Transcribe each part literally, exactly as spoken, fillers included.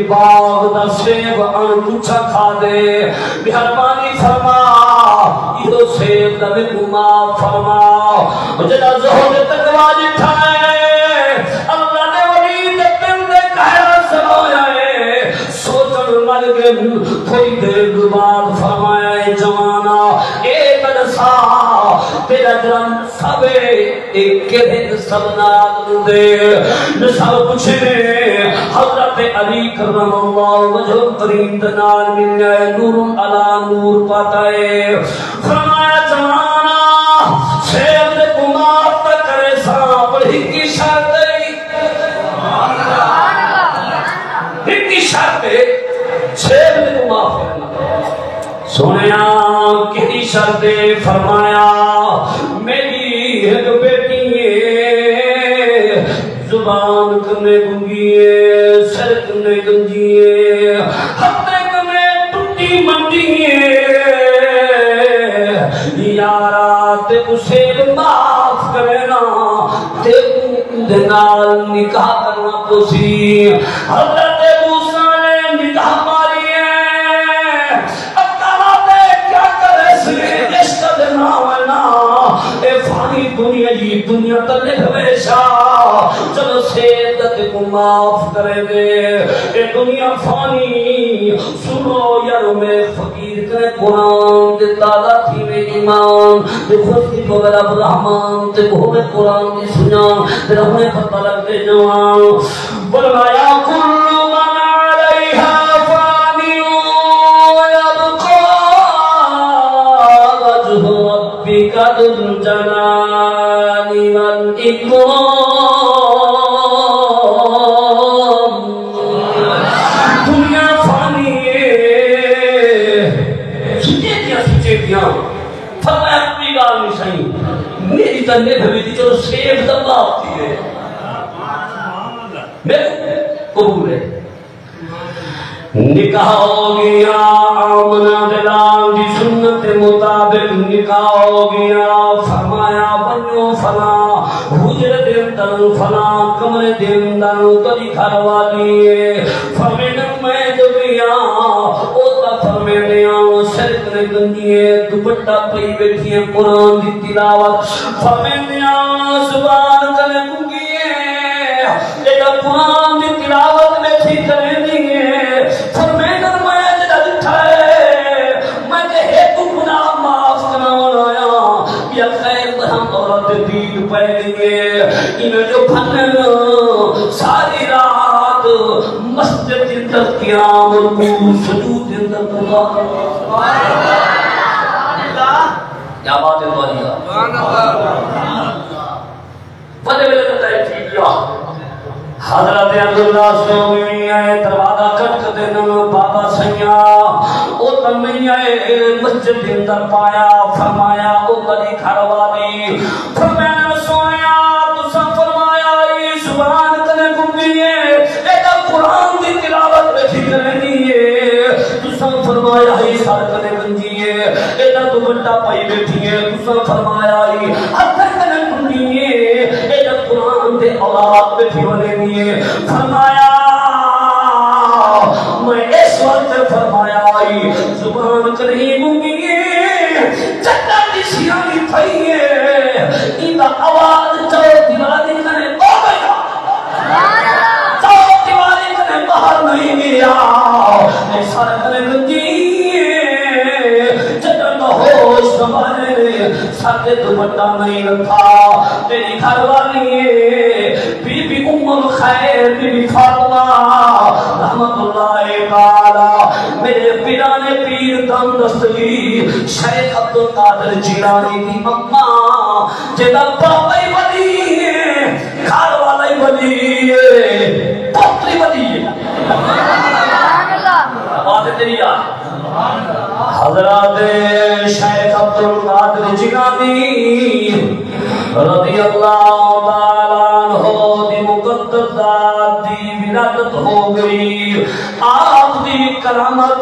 باغ دا سیب اݨ مچھا کھا دے، مہربانی فرما، ایہو سیب دا میکوں معاف فرما۔ جݙاں زہد تقویٰ ݙٹھا ہے، اللہ دے ولی دے دل دے گہرا سمایا ہے، سوچݨ لڳ ڳن۔ تھوڑی دیر دے بعد فرمایا، اے جوانا، اے تاں ݙسا، تیݙا جیڑھا نسب ہے، اے کیڑھے نسب نال ملدے؟ نسب پچھے نے۔ حضرت علی کرم اللہ وجہ الکریم دے نال ملیا ہے، نور علی نور پاتا ہے۔ فرمایا، جوانا، سیب دے کوں معاف تاں کریساں، پر ہکی شرط ہے، ہکی شرط ہے، سیب دے کوں معاف کرݨا۔ سوہݨیا، کیڑھی شرط ہے؟ فرمایا، میݙی ہک بیٹی ہے، زبان کنے گنگی ہے، سر کنے گنگی ہے، ہتھے کنے ٹٹی منڈی ہے۔ یارا، تیکوں سیب معاف کرینا، تیکوں اوندے نال نکاح کرݨا پوسی۔ حضرت موسیٰ نے نگاہ ماری ہے، اکا تے کیا کریسی، عشق دے ناں وے نا، اے فانی دنیا دی، دنیا تاں نبھ ویسی، چلو سیب دا تیکوں معاف کریندے، اے دنیا فانی۔ سݨو یارو، میں فقیر کنے قرآن دے تازہ تھیوے ایمان تے خوش تھی پوے رب رحمان تے ہووے قرآن دی سنڄاݨ تے رہویں پتہ لڳدے جوان۔ فرمایا، کل من علیہا فان ویبقی وجہ ربک ذو الجلال والاکرام۔ دنیا فانی ہے، سچیتیاں سچیتیاں۔ فرمایا، کوئی ڳالھ نہیں سائیں، میݙی تاں نبھ ویسی، چلو سیب دا معاف تھیوے، میکوں قبول ہے۔ نکاح ہو ڳیا، آمنہ دے لال دی سنت دے مطابق نکاح ہو ڳیا۔ فرمایا، ونڄو فلاں حجرے دے اندر، فلاں کمرے دے اندر تیݙی گھر والی ہے۔ فرمیندن، میں جو ڳیا، او تاں فرمیندیاں سر کنے گنگی ہے، دوپٹہ پئی ٻیٹھی ہے، قرآن دی تلاوت۔ فرمیندیاں زبان کنے گنگی ہے، جیڑھا قرآن دی تلاوت ٻیٹھی کریندی ہے۔ فرمیندن، میں جیڑھا ݙٹھا ہے، میں تے ہک گناہ معاف کراوݨ آیا، ٻیا خیر برہم عورت دے دید پئے ڳئی ہے۔ ایویں جو بھنن ساری رات مسجد دے اندر قیام، رکوع، سجود دے اندر قرآن۔ کیا بات ہے تہاݙی؟ وݙے ویلے دا ٹائم تھی ڳیا۔ حضرت عبداللہ سومی آئے، دروازہ کھٹکدن، بابا سئیاں، او تاں نہیں آئے، مسجد دے اندر پایا، فرمایا، او تیݙی گھر والی۔ فرمایا، سوہݨیا، تساں فرمایا ہئی زبان کنے گنگی ہے، اے تاں قرآن دی تلاوت ٻیٹھی کریندی ہے، تساں فرمایا ہئی سر کنے گنگی ہے، اے تاں دوپٹہ پائی ٻیٹھی ہے، تساں فرمایا ہئی ہتھ کنے گنگی ہے، اے تاں قرآن دے اولاد ٻیٹھی ولیندی ہے۔ فرمایا، میں اس واسطے فرمایا ہئی زبان کنے گنگی ہے، جݙاں دی سیاݨی تھئی ہے، ایندا آواز چودیواری کنے ٻہہ ڳیا۔ چودیواری کنے ٻاہر نہیں ڳیا۔ اے سر کنے گنگی ہے، جݙاں دا ہوش سنبھالے، سر تے دوپٹہ نہیں لتھا۔ تیݙی گھر والی ہے، بی بی ام الخیر، بی بی فاطمہ رحمت اللہ تعالی۔ میݙے پیراں نے پیر دم دستگیر شیخ عبدالقادر جیلانی دی اماں، جیندا بابا ہی ولی ہے، گھر والا ہی ولی ہے، پتر ہی ولی ہے۔ بات ہے تیری یار۔ حضرت شیخ عبدالقادر جیلانی رضی اللہ تعالیٰ عنہ دی مقدس ذات دی ولادت ہو ڳئی۔ آپ دی کرامت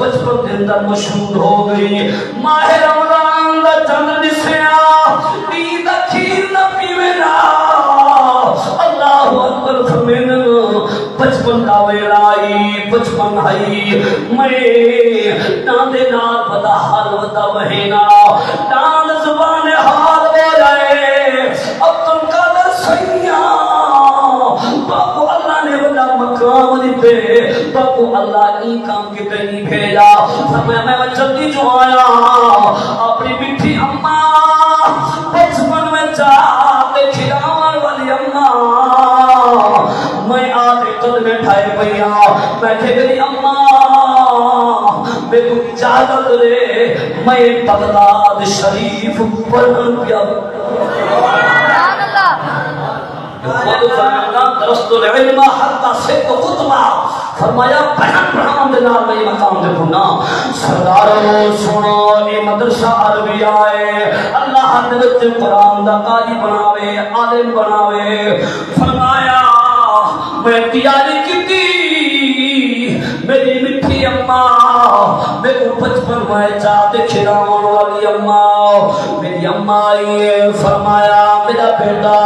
بچپن دے اندر مشہور ہو ڳئی۔ ماہ رمضان دا چندر ݙسیا، ݙینہہ دا کھیر نہ پیوے نا۔ اللہ اکبر فرمیندن، بچپن بندہ ویلا ہئی، بچپن ہئی، میں ݙاندے نال پتہ حال ودا وہینا، ݙاند زبان حال بولائے۔ عبدالقادر سئیاں، باکوں اللہ نے وݙا مقام ݙتے، باکوں اللہ ایں کم کیتے نہیں بھیجا۔ فرمایا، میں جلدی جو آیا، اپݨی مٹھی اماں، بچپن میں چا تے کھلاوݨ والی اماں، میں آ تے قدمیں ڈھائے پئیاں۔ میں کہ، میری اماں، میکوں اجازت ݙے، میں بغداد شریف پڑھݨ پیا۔ خود فرمایا، درست العلم حتی سن خطبہ۔ فرمایا، پڑھݨ پڑھاوݨ دے نال میں مقام تے پہنچا۔ سردارو سݨو، اے مدرسہ عربیہ ہے، اللہ دے وچ قرآن دا قاری بݨاوے، عالم بݨاوے۔ فرمایا، میں تیاری کیتی، میری مٹھی اماں، میکوں بچپن میں چا تے کھلاوݨ والی اماں، میری اماں آئی ہے۔ فرمایا، میرا بیٹا،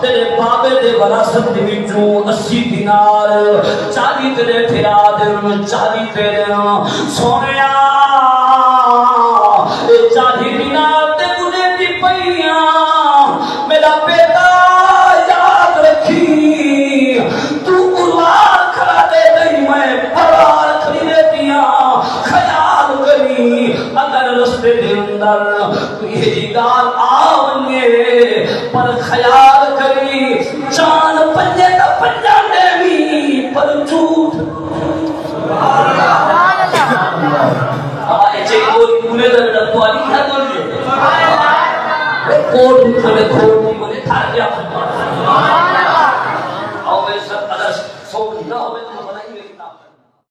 تیرے بابے دے وراثت دے وچوں اسی دینار، چالی تیرے بھرا دن، چالی تیرے۔ سوہݨیا، اے چالی دینار تے ݙیندی پئی آں، میرا بیٹا، یاد رکھیں، توں اروار کھڑا ݙے ݙیں، میں پروار کھڑی ݙیندی آں۔ خیال کریں، اگر رستے دے اندر کوئی ایہی ڳالھ آ ونڄے، پر خیال کریں، چاند پڄے تاں پڄݨ ݙیویں، پر جھوٹ۔ ہاں، اے چیک کوئی پورے دا جڑا تہاݙی گھر بݨ ڳئے۔ کوٹ اٹھاوے، کوٹ دی بولے، تھر گیا۔ او میرے سر، اگر سو نہ ہوئے تو